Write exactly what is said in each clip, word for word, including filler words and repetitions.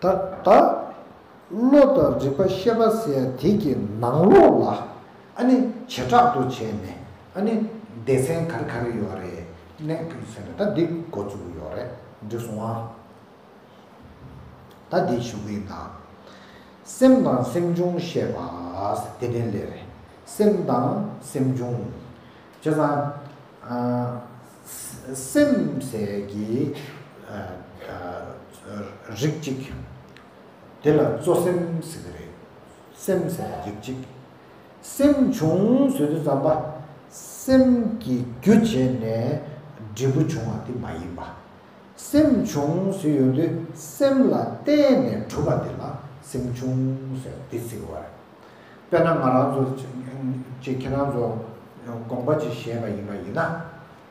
ད་ད་བློ་དང་རིག་པ་ཤེས་པ་ཟེར་ཡ་དེ་གི་ནང་ལོགས་ལ་ཨ་ནི་བྱེ་བྲག་ཏུ་བྱས་ནས་ཨ་ནི་སྡེ་ཚན་ག་རེ་ག་རེ་ཡོད་རེད། ནས་ཀུན་ཟེར་ནས་ད་འདི་འགོ་བཙུགས་ཡོད་རེད། འགྲིག་སོང་ཨ། ད་འདི་ཞུ་གི་ཡིན་ད། སེམས་དང་སེམས་བྱུང་ཤེས་པ་དེ་ནས་ལས་རེད། སེམས་དང་སེམས་བྱུང་། བྱས་ཙང་། ཨ། སེམས་ཟེར་གྱི། ཨ། ཨ། རིགས་གཅིག་དེ་ལ་གཙོ་སེམས་ཟེར་གྱི་རེད། སེམས་ཟེར་རིགས་གཅིག་སེམས་བྱུང་ཟེར་དུས་ཙམ་པ། སེམས་ཀྱི་རྒྱུ་བྱས་ནས་འབྲས་བུ་བྱུང་བ་དེ་མ་ཡིན་པ། སེམས་བྱུང་ཟེར་ཡོང་དུས་སེམས་ལ་བརྟེན་ནས་གྲུབ་པ་དེ་ལ་སེམས་བྱུང་ཟེར་འདི་ཟེར་བ་རེད། དཔེར་ན་ང་རང་ཚོ་ཅིག་ཁྱེད་རང་ཚོ་དགོངས་པ་ཅིག་བཞེས་པ་ཡིན་པ་ཡིན་ན།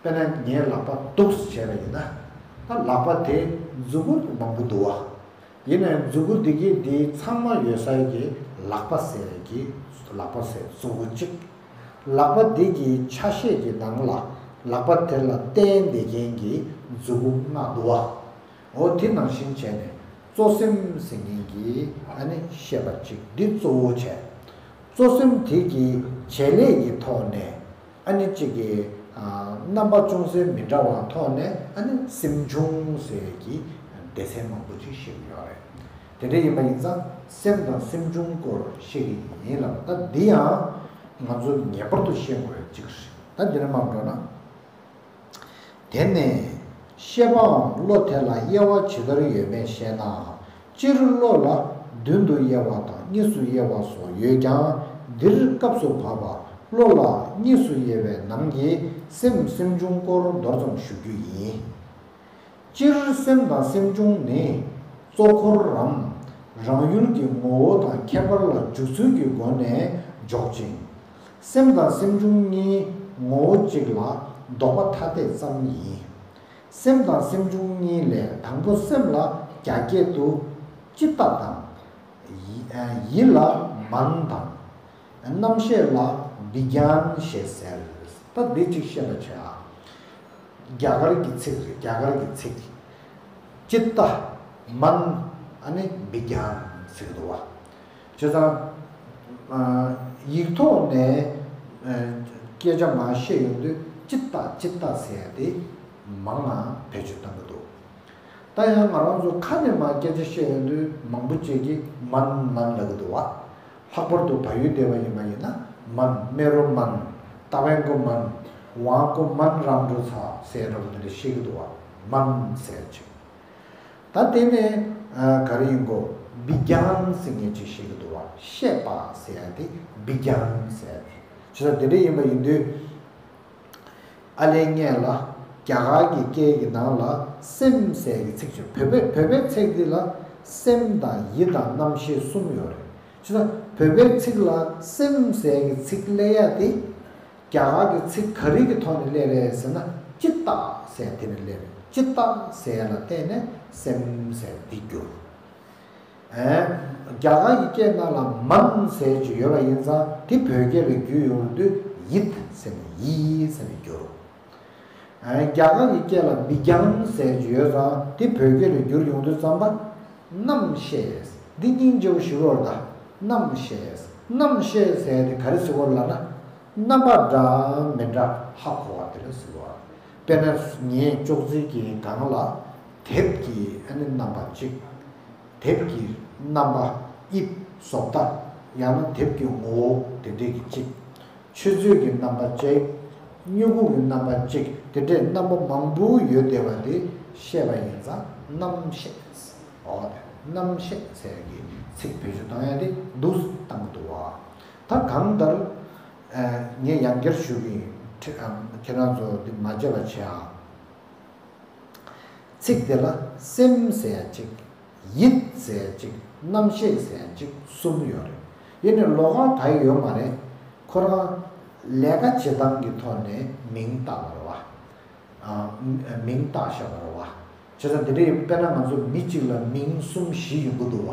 དཔེར་ན་ངའི་ལག་པ་འདུག་སེ་བྱས་པ་ཡིན་ན། ད་ལག་པ་དེ་མཛུབ་གུ་མང་པོ་འདུག་བ། ཡིན་ནའི་མཛུབ་གུ་འདི་གི་འདི་ཚང་མ་ཡོད་ས་གི་ལག་པ་ཟེར་གི་ལག་པ་ཟེར་གཙོ་བོ་གཅིག་ལག་པ་འདི་གི་ཆ་ཤས་ཀྱི་ནང་ལ་ལག་པ་དེ་ལ་བརྟེན་བསྡད་མཁན་གྱི་མཛུབ་གུ་ལྔ་འདུག་བ། འོ་དེ་ནང་བཞིན་བྱས་ནས་གཙོ་སེམས་ཟེར་མཁན་གྱི་ཨ་ནི་ཤེས་པ་གཅིག་འདི་གཙོ་བོ་བྱས། གཙོ་སེམས་དེ་གི་བྱེད་ལས་ཀྱི་ཐོག་ནས་ཨ་ནི་གཅིག་གི་ཨ་རྣམ་པ་ཅུང་ཟད་མི་འདྲ་བ་ཐོག་ནས་ཨ་ནི་སེམས་བྱུང་ཟེར་གྱི་སྡེ་ཚན་མང་པོ་ཅིག་ཤེས་ཀྱི་ཡོད་རེད། དེ་འདྲ་ཡིན་པ་ཡིན་ཙང་སེམས་དང་སེམས་བྱུང་སྐོར་བཤད་ཀྱི་ཡིན་ལབ། ད་འདི་ཡང་ང་ཚོ་ངེས་པར་དུ་ཤེས་དགོས་པའི་གཅིག་རེད། ད་འདི་ནས་མར་འགྲོ་ན། དེ་ནས་ཤེས་པའམ་བློ་དེ་ལ་དབྱེ་བ་ཇི་ལྟར་ཡོད་མེད་བཤད་ན། སྤྱིར་བློ་ལ་མདུན་དུ་དབྱེ་བ་དང་གཉིས་སུ་དབྱེ་བ་སོགས་ཡོད་ཀྱང་། འདིར་སྐབས་སུ་བབ་པ་བློ་ལ་གཉིས་སུ་དབྱེ་བའི་ནང་གི་སེམས་སེམས་བྱུང་སྐོར་མདོར་ཙམ་ཞུ་རྒྱུ་ཡིན། སྤྱིར་སེམས་དང་སེམས་བྱུང་ནི་གཙོ་འཁོར་རམ་རང་ཡུལ་གྱི་ངོ་བོ་དང་ཁྱད་པར་ལ་འཇུག་ཚུལ་གྱི་སྒོ་ནས་འཇོག་ཅིང་། སེམས་དང་སེམས་བྱུང་གཉིས་ངོ་བོ་གཅིག་ལ་ལྡོག་པ་ཐ་དད་ཙམ་ཡིན། སེམས་དང་སེམས་བྱུང་གཉིས་ལས་དང་པོ་སེམས་ལ་རྒྱ་སྐད་དུ་ཅི་ཏྟ་དང་། ཡིད་ལ་མན་དང་། རྣམ་ཤེས་ལ་བི་གྱཱན་ཞེས་ཟེར། ད་འདི་གཅིག་ཤེས་པ་བྱས་ཨ། རྒྱ་གར་གྱི་ཚིག་རེད། རྒྱ་གར་གྱི་ཚིག་ཅི་ཏྟ་མན། ཨ་ནི་བི་གྱཱན་ཟེར་གྱི་འདུག་བ། བྱས་ཙང་། ཡིག་ཐོག་ནས་སྐད་ཆ་མར་བཤད་ཡོང་དུས་ཅི་ཏྟ་ཅི་ཏྟ་ཟེར་ཡ་དེ་མང་ང་བེད་སྤྱོད་གཏང་གི་འདུག་ད་ཡང་ང་རང་ཚོ་ཁ་ནས་མར་སྐད་ཆ་བཤད་ཡོང་དུས་མང་པོ་ཅིག་གིས་མན་མན་ལབ་ཀྱི་འདུག་བ། ལྷག་པར་དུ་བལ་ཡུལ་སྡེ་བ་ཡིན་པ་ཡིན་ན་མན། མེ་རོ་མན། ཏ་ཝན་ཀོ་མན། ཝང་ཀོ་མན་རམ་འགྲོ་ཚ་ཟེར་འདྲ་པོ་དེ་འདྲ་བཤད་ཀྱི་འདུག་བ། མན་ཟེར་ཅིག་ད་དེ་ནས་ག་རེ་ཡིན་གོ། བི་གྱཱན་ཟེར་མཁན་ཅིག་བཤད་ཀྱི་འདུག་བ། ཤེས་པ་ཟེར་ཡ་དེ་བི་གྱཱན་ཟེར་ཡ་དེ། བྱས་ཙང་དེ་འདྲ་ཡིན་པ་ཡིན་དུས། ཨ་ལས་སྔོན་ལ་རྒྱ་གར་གྱི་སྐད་ཀྱི་ནང་ལ་སེམས་ཟེར་གྱི་ཚིག་ཅིག་བོད་པའི་བོད་པའི་ཚིག་འདི་ལ་སེམས་དང་ཡིད་དང་རྣམ་ཤེས་གསུམ་ཡོད་རེད། བྱས་ཙང་བོད་པའི་ཚིག་ལ་སེམས་ཟེར་གྱི་ཚིག་སླེབས་ཡ་དེ། རྒྱ་གར་གྱི་ཚིག་ག་རེ་གི་ཐོག་ནས་སླེབས་རེད་ཟེར་ན་ཅི་ཏྟ་ཟེར་དེ་ནས་སླེབས་རེད། ཅི་ཏྟ་ཟེར་ཡ་ལ་བརྟེན་ནས་སེམས་ཟེར་འདི་གྱུར། ཨེ། རྒྱ་གར་གྱི་སྐད་ནང་ལ་མན་ཟེར་གྱི་ཡོད་པ་ཡིན་ཙང་དེ་བོད་སྐད་ལ་བསྒྱུར་ཡོང་དུས་ཡིད་ཟེར་ནས་ཡིད་ཟེར་ནས་བསྒྱུར། ཨེ། རྒྱ་གར་གྱི་སྐད་ལ་བི་གྱཱན་ཟེར་གྱི་ཡོད་ཙང་དེ་བོད་སྐད་ལ་བསྒྱུར་ཡོང་དུས་ཙམ་པ། རྣམ་ཤེས། འདི་སྙིང་རྗེ་པོ་ཞིག་རོགས་ད། རྣམ་ཤེས། རྣམ་ཤེས་ཟེར་དེ་ག་རེ་ཟེར་བ་ལབ་ན། རྣམ་པ་འདྲ་མི་འདྲ་ཧ་གོ་བ་དེ་ལ་ཟེར་བ། དཔེར་ན་ངའི་ཅོག་ཙེ་གི་སྒང་ལ་དེབ་ཀྱི་ཨ་ནི་རྣམ་པ་གཅིག་དེབ་ཀྱི་རྣམ་པ་དབྱིབས་བཟོ་ལྟ། ཡང་ན་དེབ་ཀྱི་ངོ་བོ་དེ་འདྲས་ཀྱི་གཅིག་ཆུ་ཚོད་ཀྱི་རྣམ་པ་གཅིག་སྨྱུ་གུ་གི་རྣམ་པ་གཅིག་དེ་འདྲས་རྣམ་པ་མང་པོ་ཡོད་བསྡད་པ་དེ་ཤེས་པ་ཡིན་ཙང་རྣམ་ཤེས། འོ་དེ་རྣམ་ཤེས་ཟེར་གྱི་ཚིག་བེད་སྤྱོད་གཏོང་ཡ་དེ་འདུག་སེ་བཏང་གི་འདུག་བ། ད་གང་ལྟར། ངས་ཡང་བསྐྱར་ཞུ་གི་ཡིན། ཁྱེད་རང་ཚོ་འདི་མ་བརྗེད་པ་བྱེད་ཨ། ཚིག་དེ་ལ་སེམས་ཟེར་ཡ་གཅིག་ཡིད་ཟེར་ཡ་གཅིག་རྣམ་ཤེས་ཟེར་ཡ་གཅིག་གསུམ་ཡོད་རེད། ཡིན་ནའི་ལོགས་ཀ་ག་ཡོད་མ་རེད། ཁོ་རང་ལས་ཀ་བྱེད་སྟངས་ཀྱི་ཐོག་ནས་མིང་བཏགས་པ་རེད་བ། མིང་བཏགས་བཞག་པ་རེད་བ། བྱས་ཙང་དེ་འདྲ་ཡིན་དཔེར་ན་ང་ཚོ་མི་གཅིག་ལ་མིང་གསུམ་བཞི་ཡོང་གི་འདུག་བ།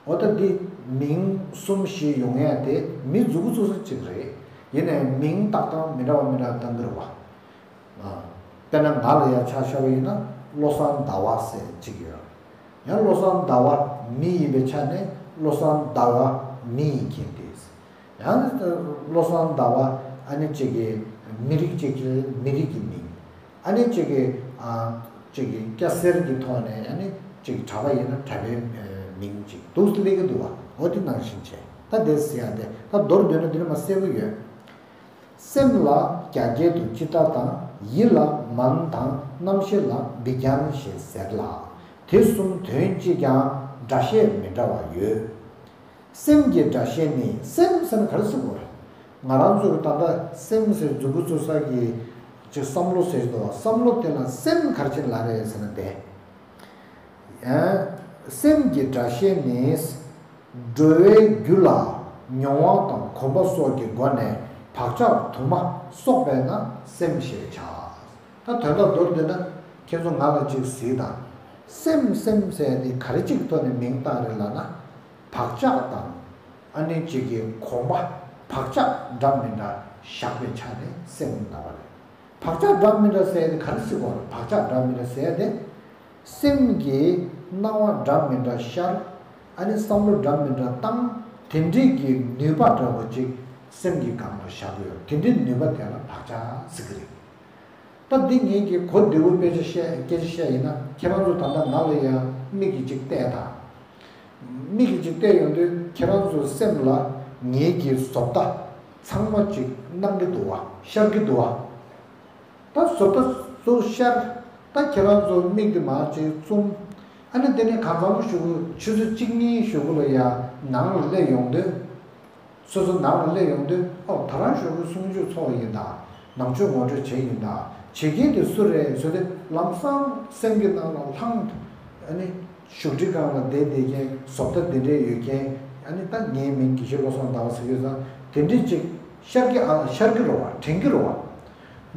འོ་ད་འདི་མིང་གསུམ་བཞི་ཡོང་ཡ་དེ་མི་མཛུ་གུ་བཙུགས་ས་གཅིག་རེད། ཡིན་ནའི་མིང་བཏགས་སྟངས་མི་འདྲ་བ་མི་འདྲ་བ་བཏང་གི་རེད་བ། དཔེར་ན་ང་ལ་ཡ་ཆ་བཞག་པ་ཡིན་ན་བློ་བཟང་ཟླ་བ་ཟེར་གཅིག་ཡོད། ཡང་བློ་བཟང་ཟླ་བ་ མི་ཡིན་པའི་ཆ་ནས་བློ་བཟང་ཟླ་བ་མི་ཡིན་མཁན་དེ། ཡང་བློ་བཟང་ཟླ་བ་ཨ་ནི་གཅིག་གི་མི་རིགས་གཅིག་གི་མི་རིགས་ཀྱི་མིང་། ཨ་ནི་གཅིག་གི་ཨ་གཅིག་གི་སྐྱ་སེར་གྱི་ཐོག་ནས་ཨ་ནི་གཅིག་གྲྭ་པ་ཡིན་ན་གྲྭ་པའི་མིང་གཅིག་འདུག་སླེབས་ཀྱི་འདུག་བ། འོ་དེ་ནང་བཞིན་བྱས། ད་དེ་ཟེར་ཡ་དེ་ད་མདོར་བསྡུས་ན་འདི་ནས་མར་གསལ་པོ་ཡོད། སེམས་ལ་རྒྱ་སྐད་དུ་ཅི་ཏྲ་དང་། ཡིད་ལ་མན་དང་། རྣམ་ཤེས་ལ་བི་ཀྱཱན་ཞེས་ཟེར་ལ། དེ་གསུམ་དོན་གཅིག་ཀྱང་སྒྲ་བཤད་མི་འདྲ་བ་ཡོད། སེམས་ཀྱི་སྒྲ་བཤད་ནི། སེམས་ཟེར་ན་ག་རེ་ཟེར་དགོས་རེད། ང་རང་ཚོ་གི་ད་ལྟ་སེམས་ཟེར་མཛུབ་གུ་བཙུགས་ས་གི་ཅིག་བསམ་བློ་ཟེར་གྱི་འདུག་བ། བསམ་བློ་དེ་ལ་སེམས་ག་རེ་བྱས་ལབ་རེད་ཟེར་ན་དེ། ཨ། སེམས་ཀྱི་སྒྲ་བཤད་ནི། འགྲོ་བའི་རྒྱུད་ལ་མྱོང་བ་དང་གོམས་པ་སོགས་ཀྱི་སྒོ་ནས་བག་ཆགས་དུ་མ་གསོག་པས་ན་སེམས་ཞེས་བྱ། ད་དོན་དག་མདོར་བསྡུས་ན་ཁྱེད་ཚོ་ང་ལ་ཅིག་གཟིགས་དང་། སེམས་སེམས་ཟེར་ནི་ག་རེ་ཅིག་ཐོག་ནས་མིང་བཏགས་རེད་ལབ་ན། བག་ཆགས་དང་ཨ་ནི་གཅིག་གི་གོམས་པ། བག་ཆགས་འདྲ་མི་འདྲ་བཞག་པའི་ཆ་ནས་སེམས་ལབ་པ་རེད། བག་ཆགས་འདྲ་མི་འདྲ་ཟེར་ཏེ་ག་རེ་ཟེར་དགོས་རེད། བག་ཆགས་འདྲ་མི་འདྲ་ཟེར་ཏེ། སེམས་ཀྱི་སྣང་བ་འདྲ་མི་འདྲ་ཤར། ཨ་ནི་བསམ་བློ་འདྲ་མི་འདྲ་བཏང་། དེ་འདྲའི་གི་ནུས་པ་འདྲ་བོ་ཅིག་སེམས་ཀྱི་སྒང་ལ་བཞག་གི་ཡོད། དེ་འདྲའི་ནུས་པ་དེ་ལ་བག་ཆགས་ཟེར་གི་རེད། ད་འདི་ངེད་ཀྱིས་གོ་བདེ་བོ་དཔེ་ཆ་བཤད་སྐད་ཆ་བཤད་ཡིན་ན། ཁྱེད་རང་ཚོ་ད་ལྟ་ང་ལ་ཡང་མིག་གིས་ཅིག་བལྟས་དང་། མིག་གིས་ཅིག་བལྟས་ཡོང་དུས་ཁྱེད་རང་ཚོའི་སེམས་ལ་ངེད་ཀྱི་བཟོ་ལྟ་ཚང་མ་ཅིག་སྣང་གི་འདུག་བ། ཤར་གི་འདུག་བ། ད་བཟོ་ལྟ་ཚོ་ཤར། ད་ཁྱེད་རང་ཚོ་མིག་དེ་མར་ཅིག་བཙུམ། ཨ་ནི་དེ་ནས་གང་འཚམ་པོ་ཞུ་གི། ཆུ་ཚོད་གཅིག་གཉིས་ཞུ་གི་ལ་ཡ་ནང་ལ་སླེབས་ཡོང་དུས། སོ་སོ་ནང་ལ་སླེབས་ཡོང་དུས། ཨོ། ད་རང་ཞོགས་ཀྱི་གསུང་ཆོས་ཚོགས་ཡིན་ད། ནང་ཆོས་ངོ་སྤྲོད་བྱེད་ཡིན་ད། བྱེད་མཁན་དེ་སུ་རེད་ཟེར་དུས། ལམ་སང་སེམས་ཀྱི་ནང་ལ་ལྷང་། ཨ་ནི་བཞུགས་ཁྲི་སྒང་ལ་བསྡད་བསྡད་མཁན་བཟོ་ལྟ་དེ་འདྲས་ཡོད་མཁན། ཨ་ནི་ད་ངའི་མིང་དགེ་བཤེས་བློ་བཟང་ཟླ་བ་ཟེར་གྱི་ཡོད་ཙང་། དེ་འདྲས་ཅིག་ཤར་གྱི། ཨ། ཤར་གྱི་རེད་བ། དྲན་གྱི་རེད་བ།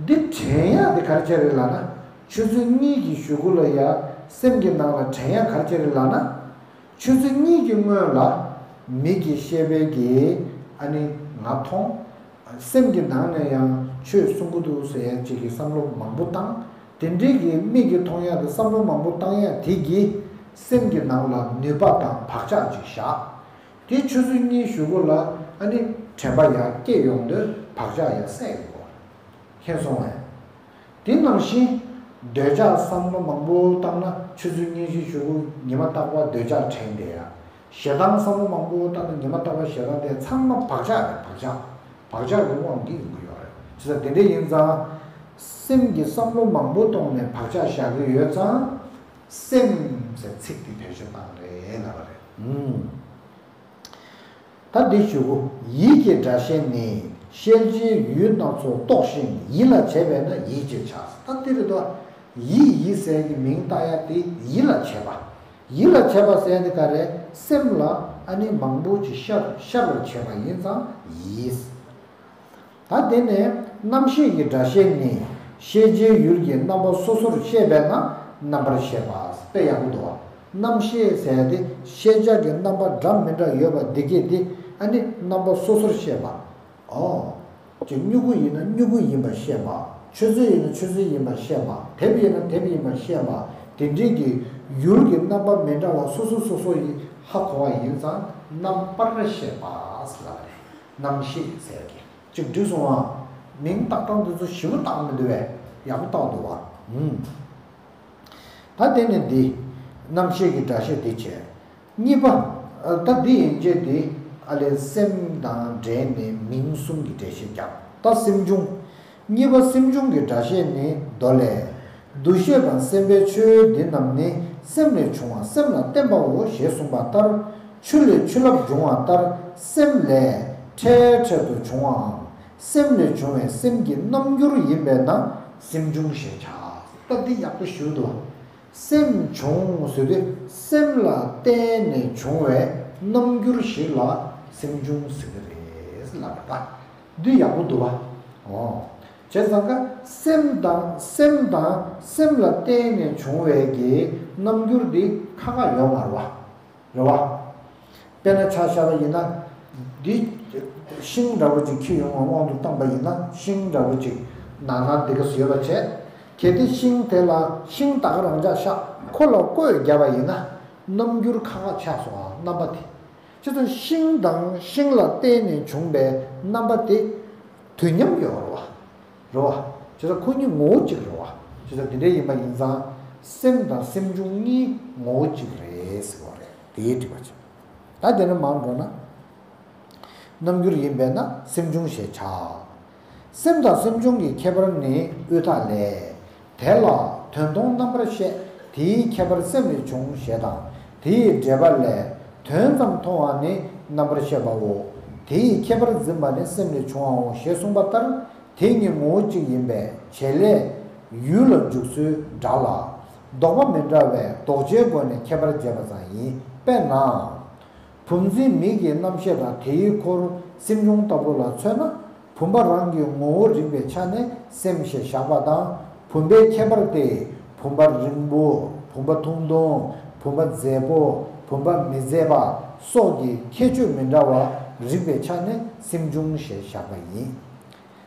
འདི་དྲན་ཡག་དེ་ག་རེ་བྱས་རེད་ལབ་ན། ཆུ་ཚོད་གཉིས་ཀྱི་གཞུག་གུ་ལ་ཡ་སེམས་ཀྱི་ནང་ལ་དྲན་ཡག་ག་རེ་བྱས་རེད་ལབ་ན། ཆུ་ཚོད་གཉིས་ཀྱི་སྔོན་ལ་མིག་གི་ཤེས་པའི་གི། ཨ་ནི་ང་མཐོང་། སེམས་ཀྱི་ནང་ནས་ཡང་ཆོས་གསུང་གི་འདུག་ཟེར་ཡག་ཅིག་གི་བསམ་བློ་མང་པོ་བཏང་། དེ་འདྲའི་གི་མིག་གིས་མཐོང་ཡག་དེ་བསམ་བློ་མང་པོ་བཏང་ཡག་དེ་གིས་སེམས་ཀྱི་ནང་ལ་ནུས་པ་དང་བག་ཆགས་ཅིག་བཞག་དེ་ཆུ་ཚོད་གཉིས་གཞུག་གུ་ལ་ཨ་ནི་དྲན་པ་ཡར་སྐྱེས་ཡོང་དུས་བག་ཆགས་ཡར་སད་ཡོང་གི་རེད། མཁྱེན་སོང་ངས། དེ་ནང་བཞིན་འདོད་ཆགས་བསམ་བློ་མང་པོ་བཏང་ན། ཆུ་ཚོད་གཉིས་གཞུག་གུ་ཉི་མ་རྟག་པར་འདོད་ཆགས་དྲན་བསྡད་ཡ། ཞེ་སྡང་བསམ་བློ་མང་པོ་བཏང་ན་ཉི་མ་རྟག་པར་ཞེ་སྡང་དེ་ཚང་མ་བག་ཆགས་རེད། བག་ཆགས། བག་ཆགས་ཀྱི་དབང་གིས་ཡོང་གི་ཡོད་རེད། བྱས་ཙང་དེ་འདྲ་ཡིན་ཙང་། སེམས་ཀྱི་བསམ་བློ་མང་པོ་གཏོང་ནས་བག་ཆགས་བཞག་གི་ཡོད་ཙང་། སེམས་ཟེར་ཚིག་དེ་བེད་སྤྱོད་བཏང་རེད་ལབ་པ་རེད། ཨུམ། ད་འདི་ཞུ་གོ། ཡིད་ཀྱི་སྒྲ་བཤད་ནི། ཤེལ་ལྕེའི་ཡུལ་སྣ་ཚོགས་རྟོགས་ཤིང་ཡིད་ལ་བྱེད་པས་ན་ཡིད་ཅེས་བྱ། ད་འདི་རེད་དོ། ཡིད་ཡིད་ཟེར་གྱི་མིང་བཏགས་ཡ་དེ་ཡིད་ལ་བྱེད་པ། ཡིད་ལ་བྱེད་པ་ཟེར་དེ་ག་རེ། སེམས་ལ་ཨ་ནི་མང་པོ་ཅིག་ཤར་ཤར་བར་བྱེད་པ་ཡིན་ཙང་ཡིད། ད་དེ་ནས་རྣམ་ཤེས་ཀྱི་སྒྲ་བཤད་ནི། ཤེས་བྱའི་ཡུལ་གྱི་རྣམ་པ་སོ་སོར་ཤེས་པས་ན་རྣམ་པར་ཤེས་པ། དཔེ་ཡག་པོ་འདུག་བ། རྣམ་ཤེས་ཟེར་དེ་ཤེས་བྱ་གི་རྣམ་པ་འདྲ་མི་འདྲ་ཡོད་པ་འདི་གས་དེ་ཨ་ནི་རྣམ་པ་སོ་སོར་ཤེས་པ། ཨོ། ཅིག་སྨྱུ་གུ་ཡིན་ན་སྨྱུ་གུ་ཡིན་པར་ཤེས་པ། ཆུ་ཚོད་ཡིན་ན་ཆུ་ཚོད་ཡིན་པར་ཤེས་པ། དེབ་ཡིན་ན་དེབ་ཡིན་པར་ཤེས་པ། དེ་འདྲའི་གི་ཡུལ་གྱི་རྣམ་པ་མི་འདྲ་བ་སོ་སོ་སོ་སོ་ཡིས་ཧ་གོ་བ་ཡིན་ཙང་རྣམ་པར་ཤེས་པ་ལབ་པ་རེད། རྣམ་ཤེས་ཟེར་གི། ཅིག་འགྲིག་སོང་ཨ། མིང་བཏགས་སྟངས་འདི་ཚོ་ཞིབ་པོ་བཏགས་མི་འདུག་བས། ཡག་པོ་བཏགས་འདུག་བ། ཨུམ། ད་དེ་ནས་འདི། རྣམ་ཤེས་ཀྱི་སྒྲ་བཤད་འདི་བྱས། གཉིས་པ། ཨ། ད་འདི་ཡན་ཆད་འདི་ཨ་ལས་སེམས་དང་འབྲེལ་ནས་མིང་གསུམ་གྱི་འགྲེལ་བཤད་རྒྱབ། ད་སེམས་བྱུང་། གཉིས་པ་སེམས་བྱུང་གི་སྒྲ་བཤད་ནི་མདོ་ལས། འདུ་ཤེས་དང་སེམས་པའི་ཆོས་འདི་རྣམས་ནི་སེམས་ལས་བྱུང་བ་སེམས་ལ་བརྟེན་པའོ་ཞེས་གསུངས་པ་ལྟར། ཆུ་ལས་ཆུ་རླབས་འབྱུང་བ་ལྟར་སེམས་ལས་འཕྲལ་འཕྲལ་དུ་འབྱུང་བའམ། སེམས་ལས་བྱུང་བའི་སེམས་ཀྱི་རྣམ་འགྱུར་ཡིན་པས་ན་སེམས་བྱུང་ཞེས་བྱ། ད་འདི་ཡག་པོ་ཞུ་འདུག། སེམས་བྱུང་ཟེར་དུས་སེམས་ལ་བརྟེན་ནས་བྱུང་བའི་རྣམ་འགྱུར་ཞིག་ལ་སེམས་བྱུང་ཟེར་གྱི་རེད་ལབ་པ་ད། འདི་ཡག་པོ་འདུག་བ། ཨོ། བྱས་ཙང་ཀ་སེམས་དང་སེམས་དང་སེམས་ལ་བརྟེན་ནས་བྱུང་བའི་གི་རྣམ་འགྱུར་འདི་ཁ་ཁ་ཡོད་མ་རེད་བ། རེད་བ། དཔེར་ན་ཆ་བཞག་པ་ཡིན་ན། འདི་ཤིང་འདྲ་བོ་ཅིག་འཁྱེར་ཡོང་བ་དབང་དུ་བཏང་པ་ཡིན་ན་ཤིང་འདྲ་བོ་ཅིག་ནང་ན་འདི་ག་ཡོད་པ་བྱས། གལ་ཏེ་ཤིང་དེ་ལ་ཤིང་ད་ག་རང་འཇགས་ཤག་ཁོ་ལ་བརྐོས་བརྒྱབ་པ་ཡིན་ན། རྣམ་འགྱུར་ཁག་ཁག་ཆགས་སོང་ཨ། རྣམ་པ་དེ། བྱས་ཙང་ཤིང་དང་ཤིང་ལ་བརྟེན་ནས་བྱུང་བའི་རྣམ་པ་དེ་དུས་མཉམ་ཡོད་རེད་བ། རེད་བ། བྱས་ཙང་ཁོ་གཉིས་ངོ་བོ་གཅིག་རེད་བ། བྱས་ཙང་དེ་འདྲ་ཡིན་པ་ཡིན་ཙང་སེམས་དང་སེམས་བྱུང་གཉིས་ངོ་བོ་གཅིག་རེད་ཟེར་བ་རེད། དེའི་དྲི་བ་བྱས། ད་དེ་ནས་མར་འགྲོ་ན། རྣམ་འགྱུར་ཡིན་པས་ན་སེམས་བྱུང་ཞེས་བྱ། སེམས་དང་སེམས་བྱུང་གི་ཁྱད་པར་ནི་དབུས་མཐའ་ལས། དེ་ལ་དོན་མཐོང་རྣམ་པར་བཤད་དེའི་ཁྱད་པར་སེམས་ལས་བྱུང་ཞེས་དང་དེའི་འགྲེལ་པ་ལས། དོན་ཙམ་མཐོང་བ་ནི་རྣམ་པར་བཤད་པའོ། དེའི་ཁྱད་པར་འཛིན་པ་ནི་སེམས་ལས་བྱུང་བའོ་ཞེས་གསུངས་པ་ལྟར། དེ་གཉིས་ངོ་བོ་གཅིག་ཡིན་པས་བྱེད་ལས་ཡུལ་ལ་འཇུག་ཚུལ་འདྲ་ལ། ལྡོག་པ་མི་འདྲ་བས་ལྡོག་བྱའི་སྒོ་ནས་ཁྱད་པར་འབྱེད་པ་ཙམ་ཡིན། དཔེར་ན། བུམ་འཛིན་མིག་གི་རྣམ་ཤེས་དང་དེའི་འཁོར་སེམས་བྱུང་ལྟ་བུ་ལ་མཚོན་ན། བུམ་པ་རང་གི་ངོ་བོ་རིག་པའི་ཆ་ནས་སེམས་ཞེས་བཞག་པ་དང་། བུམ་པའི་ཁྱད་པར་ཏེ། བུམ་པ་རིང་པོ། བུམ་པ་ཐུང་ཐུང་། བུམ་པ་མཛེས་པོ། བུམ་པ་མི་མཛེས་པ་སོགས་ཀྱི་ཁྱད་ཆོས་མི་འདྲ་བ་རིག་པའི་ཆ་ནས་སེམས་བྱུང་ཞེས་བཞག་པ་ཡིན།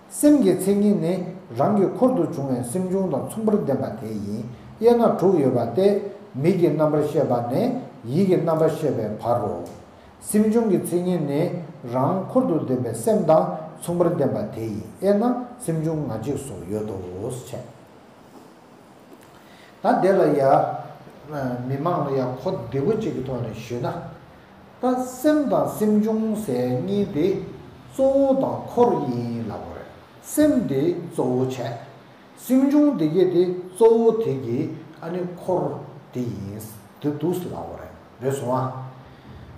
སེམས་ཀྱི་མཚན་ཉིད་ནི་རང་གི་འཁོར་དུ་བྱུང་བའི་སེམས་བྱུང་དང་མཚུངས་པར་ལྡན་པ་དེ་ཡིན། དབྱེ་ན་དྲུག་ཡོད་པ་སྟེ། མིག་གི་རྣམ་པར་ཤེས་པ་ནས་ཡིད་ཀྱི་རྣམ་པར་ཤེས་པའི་བར་རོ། སེམས་བྱུང་གི་མཚན་ཉིད་ནི་རང་འཁོར་དུ་ལྡན་པའི་སེམས་དང་མཚུངས་པར་ལྡན་པ་དེ་ཡིན། དབྱེ་ན་སེམས་བྱུང་ང་གཅིག་སོགས་ཡོད་དོ་ཞེས། ད་དེ་ལ་ཡ། མི་མང་ལ་ཡ་གོ་བདེ་པོ་གཅིག་གི་ཐོག་ནས་ཞུས་ན། ད་སེམས་དང་སེམས་བྱུང་ཟེར་གཉིས་དེ་གཙོ་བོ་དང་འཁོར་ཡིན་ལབ་པ་རེད། སེམས་དེ་གཙོ་བོ་བྱས། སེམས་བྱུང་དེ་གས་དེ་གཙོ་བོ་དེ་གི་ཨ་ནི་འཁོར་དེ་ཡིན། དེ་འདུག་ཟེར་ལབ་པ་རེད། རེད་སོང་ཨ།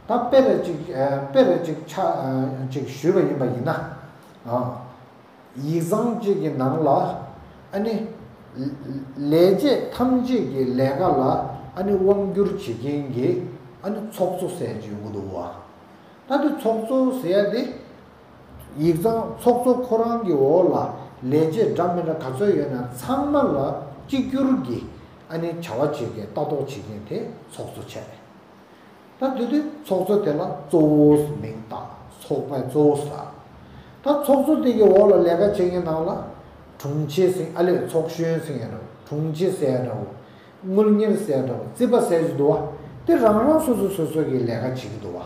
ད་དཔེ་རེ་གཅིག་དཔེ་རེ་གཅིག་ཆ་གཅིག་ཞུས་པ་ཡིན་པ་ཡིན་ན། ཨ། ཡིག་ཚང་གཅིག་གི་ནང་ལ་ཨ་ནི་ལས་བྱེད་ཐམས་ཅད་ཀྱི་ལས་ཀ་ལ་ཨ་ནི་དབང་བསྒྱུར་བྱེད་མཁན་གྱི་ཨ་ནི་ཚོགས་གཙོ་ཟེར་གྱི་ཡོང་གི་འདུག་བ། ད་དེ་ཚོགས་གཙོ་ཟེར་ཡ་དེ་ཡིག་ཚང་ཚོགས་གཙོ་ཁོ་རང་གི་འོག་ལ་ལས་བྱེད་འདྲ་མི་འདྲ་ག་ཚོད་ཡོད་ན་ཚང་མ་ལ་གཅིག་གྱུར་གྱི་ཨ་ནི་བྱ་བ་བྱེད་མཁན་ལྟ་རྟོག་བྱེད་མཁན་དེ་ཚོགས་གཙོ་བྱས། ད་དེ་དུས་ཚོགས་གཙོ་དེ་ལ་གཙོ་བོ་ཟེར་མིང་བཏགས། ཚོགས་པའི་གཙོ་བོ་ཟེར། ད་ཚོགས་གཙོ་དེ་གི་འོག་ལ་ལས་ཀ་བྱེད་མཁན་ནང་ལ་དྲུང་ཆེ་ཟེར་ཨ་ལས་ཚོགས་གཞོན་ཟེར་ཡ་འདྲ་བོ། དྲུང་ཆེ་ཟེར་ཡ་འདྲ་བོ། དངུལ་གཉེར་ཟེར་ཡ་འདྲ་བོ། རྩིས་པ་ཟེར་གྱི་འདུག་བ། དེ་རང་རང་སོ་སོ་སོ་སོ་གི་ལས་ཀ་བྱེད་ཀྱི་འདུག་བ།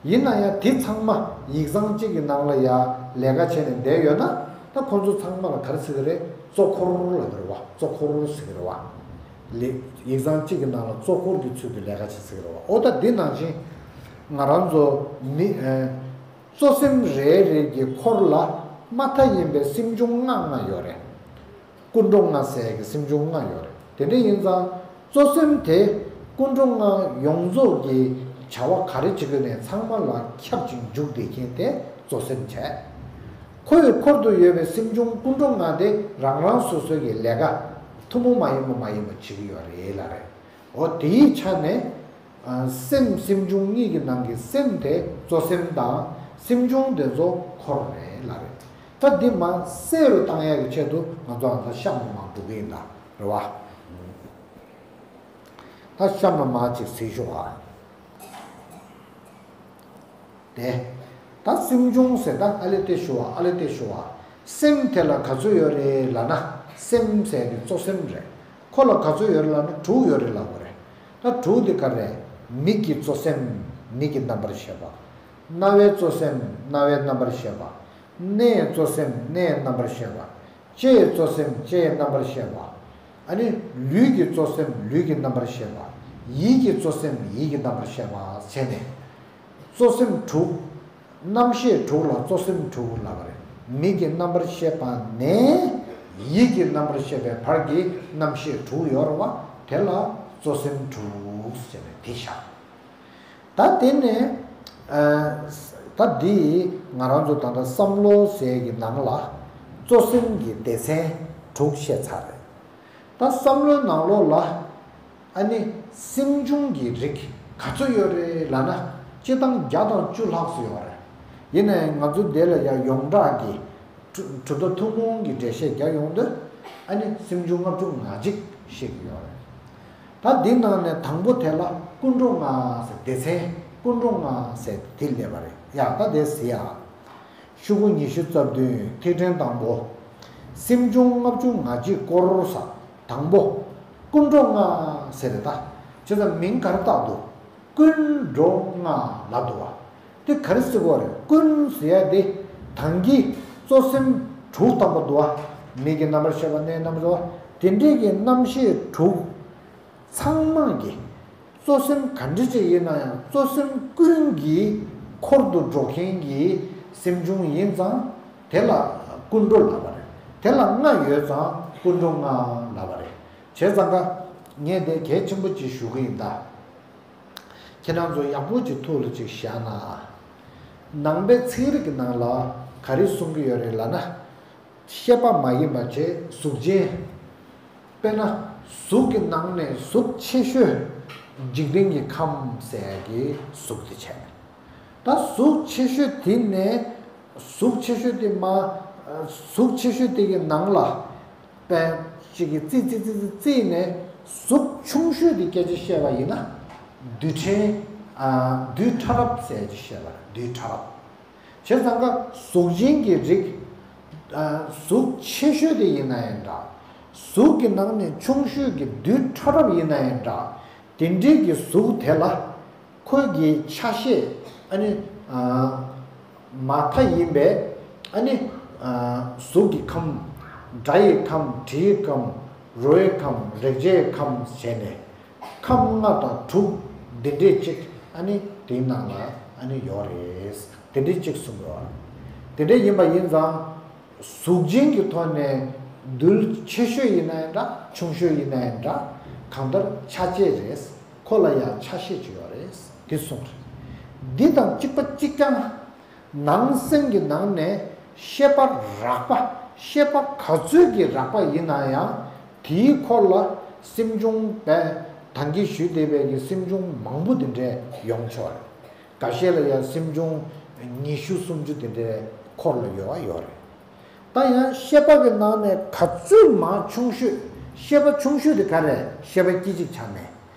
ཡིན་ན་ཡང་དེ་ཚང་མ་ཡིག་ཚང་གཅིག་གི་ནང་ལ་ཡ་ལས་ཀ་བྱས་ནས་བསྡད་ཡོད་ན། ད་ཁོ་ཚོ་ཚང་མ་ལ་ག་རེ་ཟེར་གི་རེད། གཙོ་འཁོར་ལབ་ཀྱི་རེད་བ། གཙོ་འཁོར་ཟེར་གི་རེད་བ། ལས་ཡིག་ཚང་གཅིག་གི་ནང་ལ་གཙོ་འཁོར་གྱི་ཚུལ་དུ་ལས་ཀ་བྱེད་ཟེར་གི་རེད་བ། འོ་ད་འདི་ནང་བཞིན་ང་རང་ཚོ་མི་ཨེ་གཙོ་སེམས་རེ་རེ་གི་འཁོར་ལ་མ་མཐའ་ཡིན་པའི་སེམས་བྱུང་ལྔ་ལྔ་ཡོད་རེད། ཀུན་འགྲོ་ལྔ་ཟེར་གྱི་སེམས་བྱུང་ལྔ་ཡོད་རེད། དེ་འདྲ་ཡིན་ཙང་གཙོ་སེམས་དེ་ཀུན་འགྲོ་ལྔ་ཡོངས་རྫོགས་ཀྱི་བྱ་བ་ག་རེ་བྱེད་དགོས་ནས་ཚང་མ་ལ་ཁྱབ་ཅིང་འཇུག་བསྡད་མཁན་དེ་གཙོ་སེམས་བྱས། ཁོ་ཡི་འཁོར་དུ་ཡོད་པའི་སེམས་བྱུང་ཀུན་འགྲོ་ལྔ་དེ་རང་རང་སོ་སོ་གི་ལས་ཀ་ཐུན་མོང་མ་ཡིན་པ་མ་ཡིན་པ་བྱེད་ཀྱི་ཡོད་རེད་ལབ་རེད། འོ་དེའི་ཆ་ནས། ཨ། སེམས་སེམས་བྱུང་གཉིས་ཀྱི་ནང་གི་སེམས་དེ་གཙོ་སེམས་དང་སེམས་བྱུང་དེ་ཚོ་འཁོར་རེད་ལབ་རེད། ད་འདི་མར་གསལ་རུ་བཏང་ཡག་གི་ཆེད་དུ་ང་ཚོ་ཨ་ད་གཤམ་ལ་མར་འགྲོ་གི་ཡིན་ད། རེད་བ། ད་གཤམ་ལ་མར་ཅིག་གཟིགས་ཤོག་ཨ། དེ། ད་སེམས་བྱུང་ཟེར་ད་ཨ་ལེ་ཏེ་ཞུ་བ། ཨ་ལེ་ཏེ་ཞུ་བ། སེམས་དེ་ལ་ག་ཚོད་ཡོད་རེད་ལབ་ན། སེམས་ཟེར་དེ་གཙོ་སེམས་རེད། ཁོ་ལ་ག་ཚོད་ཡོད་རེད་ལབ་ན་དྲུག་ཡོད་རེད་ལབ་དགོས་རེད། ད་དྲུག་དེ་ག་རེ་རེད། མིག་གི་གཙོ་སེམས། མིག་གི་རྣམ་པར་ཤེས་པ། རྣ་བའི་གཙོ་སེམས། རྣ་བའི་རྣམ་པར་ཤེས་པ། སྣའི་གཙོ་སེམས། སྣའི་རྣམ་པར་ཤེས་པ། ལྕེའི་གཙོ་སེམས། ལྕེའི་རྣམ་པར་ཤེས་པ། ཨ་ནི་ལུས་ཀྱི་གཙོ་སེམས། ལུས་ཀྱི་རྣམ་པར་ཤེས་པ། ཡིད་ཀྱི་གཙོ་སེམས། ཡིད་ཀྱི་རྣམ་པར་ཤེས་པ་བྱས་ནས། གཙོ་སེམས་དྲུག་རྣམ་ཤེས་དྲུག་ལ་གཙོ་སེམས་དྲུག་ལབ་པ་རེད། མིག་གི་རྣམ་པར་ཤེས་པ་ནས་ཡིད་ཀྱི་རྣམ་པར་ཤེས་པའི་བར་གྱི་རྣམ་ཤེས་དྲུག་ཡོད་རེད་བ། དེ་ལ་གཙོ་སེམས་དྲུག་ཟེར་ནས་དེ་བཞག་ད་དེ་ནས་ཨ་ད་འདི་ང་རང་ཚོ་ད་ལྟ་བསམ་བློ་ཟེར་གྱི་ནང་ལ་གཙོ་སེམས་ཀྱི་སྡེ་ཚན་དྲུག་བཤད་ཚར་རེད། ད་བསམ་བློའི་ནང་ལོགས་ལ་ཨ་ནི་སེམས་བྱུང་གི་རིགས་ག་ཚོད་ཡོད་རེད་ལབ་ན་སྤྱིར་བཏང་བརྒྱ་དང་བཅུ་ལྷག་ཙམ་ཡོད་རེད། ཡིན་ནའི་ང་ཚོ་འདི་ལ་ཡང་ཡོངས་གྲགས་ཀྱི་གྲུབ་མཐའ་ཐུན་མོང་གི་འགྲེལ་བཤད་རྒྱག་ཡོང་དུས་ཨ་ནི་སེམས་བྱུང་ལྔ་བཅུ་ང་གཅིག་བཤད་ཀྱི་ཡོད་རེད། ད་འདི་ནང་ནས་དང་པོ་དེ་ལ་ཀུན་འགྲོ་ལྔ་ཟེར། སྡེ་ཚན་ཀུན་འགྲོ་ལྔ་ཟེར་དེ་སླེབས་པ་རེད། ཡ་ད་དེ་ཟེར་ཡ། ཤོག་གུ་ཉི་ཤུ་རྩ་བདུན། ཐིག་ཕྲེང་དང་པོ། སེམས་བྱུང་ལྔ་བཅུ་ང་གཅིག་སྐོར་ཟེར། དང་པོ། ཀུན་འགྲོ་ལྔ་ཟེར་རེད་ད། དེ་ཙམ་མིང་ག་རེ་བཏགས་འདུག་ཀུན་འགྲོ་ལྔ་ལབ་འདུག་བ། དེ་ག་རེ་ཟེར་དགོས་རེད། ཀུན་ཟེར་ཡ་དེ་དང་གི་གཙོ་སེམས་དྲུག་བཏང་པ་འདུག་བ། མིག་གི་རྣམ་པར་ཤེས་པ། སྣའི་རྣམ་པར་ཤེས་པ། དེ་འདྲའི་གི་རྣམ་ཤེས་དྲུག་ཚང་མ་གི་གཙོ་སེམས་ག་འདྲ་ཅིག་ཡིན་ན་ཡང་གཙོ་སེམས་ཀུན་གྱི་འཁོར་དུ་འགྲོ་མཁན་གྱི་སེམས་བྱུང་ཡིན་ཙང་དེ་ལ་ཀུན་འགྲོ་ལབ་པ་རེད། དེ་ལ་ལྔ་ཡོད་ཙང་ཀུན་འགྲོ་ལྔ་ལབ་པ་རེད། བྱས་ཙང་ཀ་ངས་དེ་གལ་ཆེན་པོ་ཅིག་ཞུ་གི་ཡིན་ད། ཁྱེད་རང་ཚོ་ཡག་པོ་ཅིག་ཐུགས་ལ་ཅིག་བཞག་ན། ནང་པའི་ཚན་རིག་གི་ནང་ལ་ག་རེ་གསུང་གི་ཡོད་རེད་ལབ་ན། ཤེས་པ་མ་ཡིན་པ་བྱས་གཟུགས་ཅན། དཔེར་ན་གཟུགས་ཀྱི་ནང་ནས་གཟུགས་ཆེ་ཤོས་འཇིག་རྟེན་གྱི་ཁམས་ཟེར་ཡ་གི་གཟུགས་དེ་བྱས། ད་གཟུགས་ཆེ་ཤོས་དེ་ནས་གཟུགས་ཆེ་ཤོས་དེ་མ་གཟུགས་ཆེ་ཤོས་དེ་གི་ནང་ལ་དཔེ་གཅིག་གིས་རྩིས་རྩིས་རྩིས་རྩིས་རྩིས་ནས་གཟུགས་ཆུང་ཤོས་དེ་སྐད་ཆ་བཤད་པ་ཡིན་ན། རྡུལ་ཕྲན། ཨ། རྡུལ་ཕྲ་རབ་ཟེར་གྱི་བཤད་པ་རེད། རྡུལ་ཕྲ་རབ། བྱས་ཙང་ཀ་གཟུགས་ཅན་གྱི་རིགས། ཨ། གཟུགས་ཆེ་ཤོས་དེ་ཡིན་ན་ཡང་འདྲ། གཟུགས་ཀྱི་ནང་ནས་ཆུང་ཤོས་ཀྱི་རྡུལ་ཕྲ་རབ་ཡིན་ན་ཡང་འདྲ། དེ་འདྲའི་གི་གཟུགས་དེ་ལ་ཁོ་གི་ཆ་ཤས། ཨ་ནི། ཨ། མ་མཐའ་ཡིན་པའི། ཨ་ནི། ཨ། གཟུགས་ཀྱི་ཁམས། སྒྲ་ཡི་ཁམས། དྲི་ཡི་ཁམས། རོ་ཡི་ཁམས། རེག་བྱའི་ཁམས་བྱས་ནས། ཁམས་ལྔ་དང་དྲུག་འདི་འདྲས་ཅིག་ཨ་ནི་དེའི་ནང་ལ་ཨ་ནི་ཡོད་རེད། དེ་འདྲས་ཅིག་གསུངས་ཡོད། དེ་འདྲས་ཡིན་པ་ཡིན་ཙང་། གཟུགས་ཅན་གྱི་ཐོག་ནས་རྡུལ་ཆེ་ཤོས་ཡིན་ན་ཡང་འདྲ། ཆུང་ཤོས་ཡིན་ན་ཡང་འདྲ། གང་ལྟར་ཆ་བྱད་རེད། ཁོ་ལ་ཡང་ཆ་ཤས་ཅིག་ཡོད་རེད། འདི་གསུངས་རེད། འདི་དང་གཅིག་པ་གཅིག་རྐྱང་། ནང་སེམས་ཀྱི་ནང་ནས་ཤེས་པ་རགས་པ། ཤེས་པ་ག་ཚོད་ཀྱི་རགས་པ་ཡིན་ན་ཡང་དེའི་འཁོར་ལ་སེམས་བྱུང་བས་ད་གིན་ཞུས་བསྡད་པའི་གི་སེམས་བྱུང་མང་པོ་དེ་འདྲས་ཡོང་ཆོག་རེད། འགའ་ཤས་ལ་ཡང་སེམས་བྱུང་ཉི་ཤུ་སུམ་ཅུ་དེ་འདྲའི་འཁོར་ལ་ཡོད་པ་ཡོད་རེད། ད་ཡང་ཤེས་པ་གི་ནང་ནས་ག་ཚོད་མང་ཆུང་ཤོས། ཤེས་པ་ཆུང་ཤོས་དེ་ག་རེ། ཤེས་པ་སྐད་ཅིག་ཆ་མེད།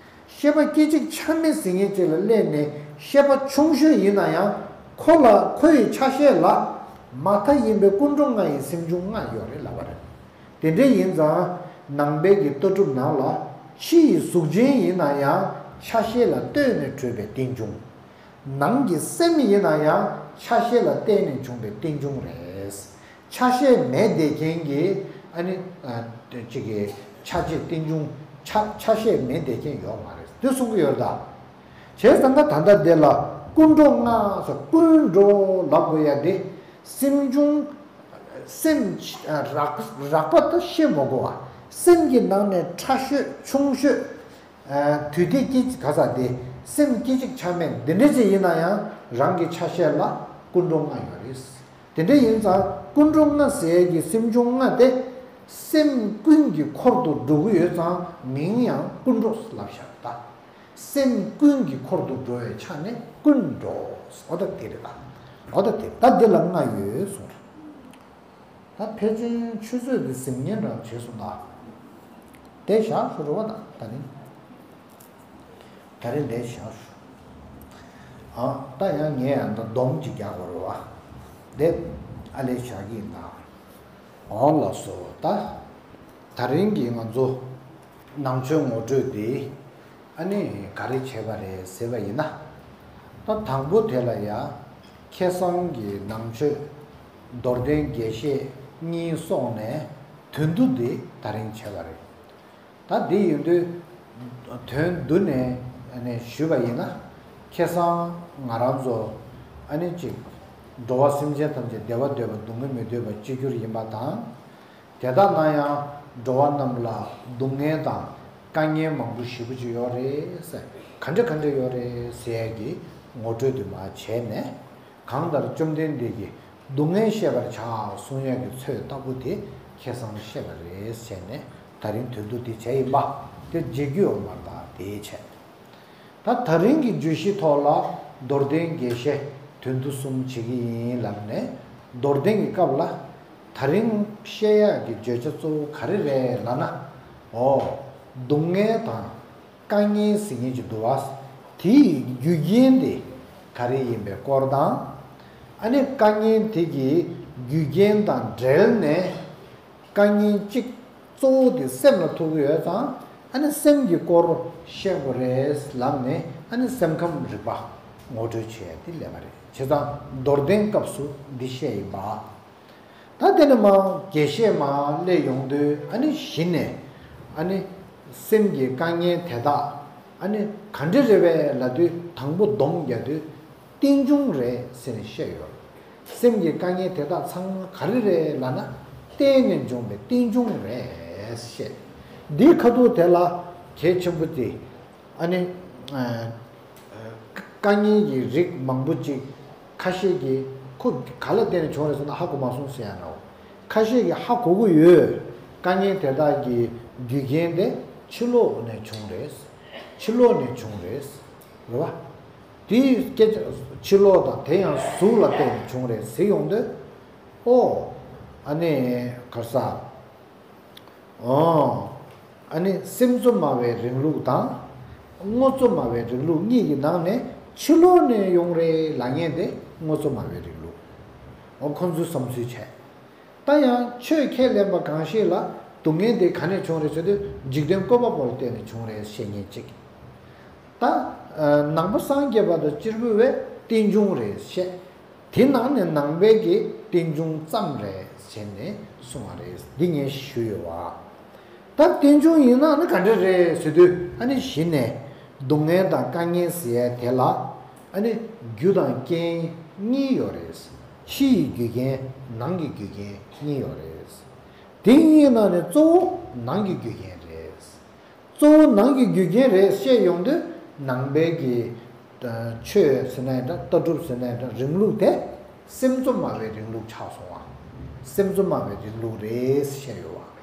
ཤེས་པ་སྐད་ཅིག་ཆ་མེད་ཟེར་མཁན་ཅིག་ལ་སླེབས་ནས་ཤེས་པ་ཆུང་ཤོས་ཡིན་ན་ཡང་ཁོ་ལ་ཁོ་ཡི་ཆ་ཤས་ལ་མ་མཐའ་ཡིན་པའི་ཀུན་འགྲོ་ལྔ་ཡི་སེམས་བྱུང་ལྔ་ཡོད་རེད་ལབ་པ་རེད། དེ་འདྲ་ཡིན་ཙང་ནང་པའི་གི་ལྟ་གྲུབ་ནང་ལ་ཕྱི་ཡི་གཟུགས་ཅན་ཡིན་ན་ཡང་ཆ་ཤས་ལ་ལྟོས་ནས་གྲུབ་པའི་རྟེན་འབྱུང་། ནང་གི་སེམས་ཡིན་ན་ཡང་ཆ་ཤས་ལ་བརྟེན་ནས་བྱུང་བའི་རྟེན་འབྱུང་རེད། ཆ་ཤས་མེད་བསྡད་མཁན་གྱི་ཨ་ནི། ཨ། གཅིག་གི་ཆ་བྱད་རྟེན་འབྱུང་ཆ་ཆ་ཤས་མེད་བསྡད་མཁན་ཡོད་མ་རེད། འདི་གསུང་གི་ཡོད་ད། བྱས་ཙང་ད་ད་ལྟ་འདི་ལ་ཀུན་འགྲོ་ལྔ་ཟེར། ཀུན་འགྲོ་ལབ་དགོས་ཡ་དེ་སེམས་བྱུང་། སེམས་རགས་རགས་པ་ད་བཤད་མ་དགོས་པ། སེམས་ཀྱི་ནང་ནས་ཕྲ་ཤོས་ཆུང་ཤོས། ཨ། དུས་དེ་སྐད་ཅིག་ག་ས་དེ་སེམས་སྐད་ཅིག་ཆ་མེད་འདི་འདྲ་ཅིག་ཡིན་ན་ཡང་རང་གི་ཆ་ཤས་ལ་ཀུན་འགྲོ་ལྔ་ཡོད་རེད། དེ་འདྲ་ཡིན་ཙང་ཀུན་འགྲོ་ལྔ་ཟེར་གྱི་སེམས་བྱུང་ལྔ་དེ་སེམས་ཀུན་གྱི་འཁོར་དུ་འགྲོ་གི་ཡོད་ཙང་མིང་ཡང་ཀུན་འགྲོ་ལབ་བཞག་ད། སེམས་ཀུན་གྱི་འཁོར་དུ་འགྲོ་བའི་ཆ་ནས་ཀུན་འགྲོ། འོ་ད་དེ་རེད་ད། འོ་ད་དེ་ད་འདི་ལ་ལྔ་ཡོད་གསུངས་རེད། ད་ཕལ་ཆེར་ཆུ་ཚོད་འདི་ཟིན་ཉེ་འདྲ་བྱས་སོང་ད། དེ་བཞག་ཤོག་རོ་བ་ད་ད་རིང་། ད་རིང་དེ་བཞག་ཤོག་ཨ། ད་ཡང་ངས་ཡང་ད་སྡོམ་ཅིག་རྒྱག་དགོས་རེད་བ། དེ་ཨ་ལས་བཞག་གི་ཡིན་ད། འོང་ལགས་སོ། ད་ད་རིང་གི་ང་ཚོ་ནང་ཆོས་ངོ་སྤྲོད་དེ། ཨ་ནི་ག་རེ་བྱས་པ་རེད་ཟེར་བ་ཡིན་ན། ད་དང་པོ་དེ་ལ་ཡ། ཁ་སང་གི་ནང་ཆོས་རྡོར་གདན་དགེ་བཤེས་གཉིས་སོང་ནས་དོན་བསྡུ་འདི་ད་རིང་བྱས་པ་རེད། ད་འདི་ཡིན་དུས་དོན་བསྡུ་ནས་ཨ་ནི་ཞུས་པ་ཡིན་ན། ཁ་སང་ང་རང་ཚོ་ཨ་ནི་གཅིག་འགྲོ་བ་སེམས་ཅན་ཐམས་ཅད་བདེ་བ་འདོད་པ་སྡུག་བསྔལ་མི་འདོད་པ་གཅིག་གྱུར་ཡིན་པ་དང་། དེ་དག་ན་ཡང་འགྲོ་བ་རྣམས་ལ་སྡུག་བསྔལ་དང་དཀའ་ངལ་མང་པོ་ཞེ་པོ་ཅིག་ཡོད་རེད་ཟེར། ག་འདྲ་ག་འདྲ་ཡོད་རེད་ཟེར་ཡ་གི་ངོ་སྤྲོད་དུ་མ་བྱས་ནས། གང་ལྟར་བཅོམ་ལྡན་འདས་ཀྱིས་སྡུག་བསྔལ་ཤེས་པར་བྱ་གསུང་ཡ་གི་ཚོད་ལྟ་བུ་དེ་ཁ་སང་བཤད་པ་རེད་ཟེར་ནས་ད་རིང་དོན་བསྡུ་དེ་བྱས་ཡིན་པ་དེ་རྗེས་རྒྱུད་འོག་མར་དང་དེའི་བྱས། ད་ད་རིང་གི་བརྗོད་གཞི་ཐོག་ལ་རྡོར་གདན་དགེ་བཤེས་དོན་བསྡུ་གསུམ་བྱེད་ཀྱི་ཡིན་ལབ་ནས། རྡོར་གདན་གྱི་སྐབས་ལ་ད་རིང་བཤད་ཡག་གི་བརྗོད་བྱ་གཙོ་བོ་ག་རེ་རེད་ལབ་ན། འོ། སྡུག་བསྔལ་དང་དཀའ་ངལ་ཟེར་མཁན་ཅིག་འདུག་བ། དེའི་རྒྱུ་རྐྱེན་དེ་ག་རེ་ཡིན་པའི་སྐོར་དང་། ཨ་ནི་དཀའ་ངལ་དེ་གི་རྒྱུ་རྐྱེན་དང་འབྲེལ་ནས། དཀའ་ངལ་གཅིག་གཙོ་བོ་དེ་སེམས་ལ་ཐུག་གི་ཡོད་ཙང་ ཨ་ནི་སེམས་ཀྱི་སྐོར་བཤད་དགོས་རེད་ལབ་ནས། ཨ་ནི་སེམས་ཁམས་རིག་པ་ངོ་སྤྲོད་བྱས་ཡ་དེ་ལས་མ་རེད། བྱས་ཙང་མདོར་བསྟན་སྐབས་སུ་འདི་བཤད་ཡིན་པ། ད་དེ་ནས་མར་རྒྱས་བཤད་མར་སླེབས་ཡོང་དུས། ཨ་ནི་གཞི་ནས་ཨ་ནི་སེམས་ཀྱི་དཀའ་ངལ་དེ་དག་ཨ་ནི་ག་འདྲ་རེད་པས་ལབ་དུས། དང་པོ་སྡོམ་རྒྱག་དུས་རྟེན་འབྱུང་རེད་ཟེར་ནས་བཤད་ཡོད། སེམས་ཀྱི་དཀའ་ངལ་དེ་དག་ཚང་མ་ག་རེ་རེད་ལབ་ན། རྟེན་ནས་འབྱུང་བའི་རྟེན་འབྱུང་རེད་བཤད། འདིའི་ཁ་ཐུག་དེ་ལ་གལ་ཆེན་པོ་དེ། ཨ་ནི་ཨ་དཀའ་ངལ་གྱི་རིགས་མང་པོ་ཅིག་ཁ་ཤས་ཀྱིས་ཁོ་ག་ལ་བརྟེན་ནས་བྱུང་རེད་ཟེར་ན་ཧ་གོ་མ་སོང་ཟེར་ཡ་འདྲ་བོ། ཁ་ཤས་ཀྱིས་ཧ་གོ་གི་ཡོད། དཀའ་ངལ་དེ་དག་གི་རྒྱུ་རྐྱེན་དེ་ཕྱི་ལོགས་ནས་བྱུང་རེད། ཕྱི་ལོགས་ནས་བྱུང་རེད། རེད་བ། དེའི་སྐད་ཆ་ཕྱི་ལོགས་དང་དེ་ཡང་གཟུགས་ལ་བརྟེན་ནས་བྱུང་རེད་ཟེར་ཡོང་དུས། ཨོ། ཨ་ནི་ག་རེ་ཟ། ཨོ། ཨ་ནི་སེམས་གཙོ་སྨྲ་བའི་རིང་ལུགས་དང་། དངོས་གཙོ་སྨྲ་བའི་རིང་ལུགས་གཉིས་ཀྱི་ནང་ནས་ཕྱི་ལོགས་ནས་ཡོང་རེད་ལབ་མཁན་དེ་དངོས་གཙོ་སྨྲ་བའི་རིང་ལུགས། ཨོ། ཁོང་ཚོའི་བསམ་ཚུལ་བྱས། ད་ཡང་ཆོས་ཁས་ལེན་པ་གང་ཞིག་ལ་སྡུག་བསྔལ་དེ་ག་ནས་བྱུང་རེད་ཟེར་དུས། འཇིག་རྟེན་བཀོད་པ་པོ་ལ་བརྟེན་ནས་བྱུང་རེད་བཤད་མཁན་གཅིག། ད་ནང་པ་སངས་རྒྱས་པ་དང་སྤྱིར་བུ་བས་རྟེན་འབྱུང་རེད་བཤད། དེ་ནང་ནས་ནང་པའི་གི་རྟེན་འབྱུང་ཙམ་རེད་ཟེར་ནས་གསུངས་པ་རེད། འདི་ངས་ཞུས་ཡོད་བ། ད་རྟེན་འབྱུང་ཡིན་ན་ནི་ག་འདྲ་རེད་ཟེར་དུས། ཨ་ནི་གཞི་ནས་སྡུག་བསྔལ་དང་དཀའ་ངལ་ཟེར་ཡ་དེ་ལ་ཨ་ནི་རྒྱུ་དང་རྐྱེན་གཉིས་ཡོད་རེད། ཕྱི་ཡི་རྒྱུ་རྐྱེན། ནང་གི་རྒྱུ་རྐྱེན་གཉིས་ཡོད་རེད། དེ་གཉིས་ནང་ནས་གཙོ་བོ་ནང་གི་རྒྱུ་རྐྱེན་རེད། གཙོ་བོ་ནང་གི་རྒྱུ་རྐྱེན་རེད་བཤད་ཡོང་དུས། ནང་པའི་གི་ཨ་ཆོས་ཟེར་ན་འདྲ། ལྟ་གྲུབ་ཟེར་ན་འདྲ། རིང་ལུགས་དེ་སེམས་གཙོ་སྨྲ་བའི་རིང་ལུགས་ཆགས་སོང་བ། སེམས་གཙོ་སྨྲ་བའི་རིང་ལུགས་རེད་བཤད་ཡོད་བ།